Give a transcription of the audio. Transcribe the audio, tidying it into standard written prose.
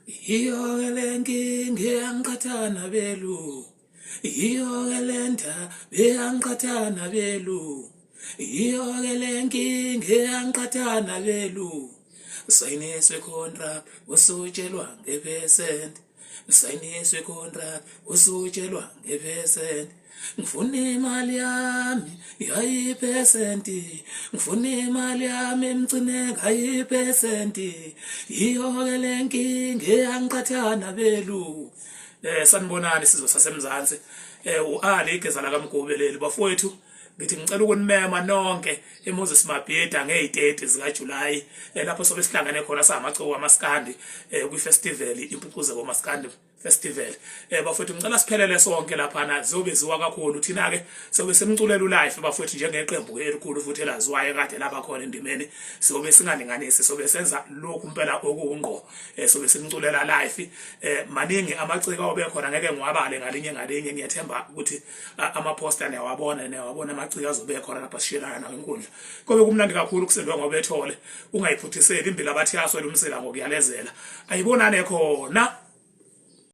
Yiyo-ke le nkinga eyangiqhatha nabelu. Yiyo-ke le ndaba eyangiqhatha nabelu. Yiyo-ke le nkinga eyangiqhatha nabelu. Usayiniswe contract usutshelwa ngephesenti. Usayiniswe contract usutshelwa ngephesenti. Ngifuna imali yami yayiphesenti. Ngifuna imali yami emcine ngayiphesenti. Yiyo-ke le nkinga eyangiqhatha nabelu. Sanibonani sizwe saseMzansi. U-Ali igeza lakaMgube leli bafowethu. Ngithi ngicela ukunimema nonke eMoses Mabhida ngey-30 zikaJulayi lapho sobe sihlangane khona samaciko amaskandi kwi-festival impucuzeko maskandi festival. Bafowethu ngicela siphelele sonke laphana ziyobe ziwa kakhulu thina ke sobe simculela ulife bafowethu njengeqembu ke elikhulu futhi elaziwayo kade laba khona endimeni sobe singalinganisi sobe senza lokhu impela okungqo sobe simculela life. Maningi amaciko abe khona ngeke ngiwabale ngalinye ngalinye ngiyathemba ukuthi amaposter niyawabona niyawabona amaciko azobe khona lapha sishiyelana nawo inkundla. Kobe kumnandi kakhulu kusendwa ngobethole ungayiphuthiseli imbila bathi yaswela umsila ngokuyalezela ayibonane khona.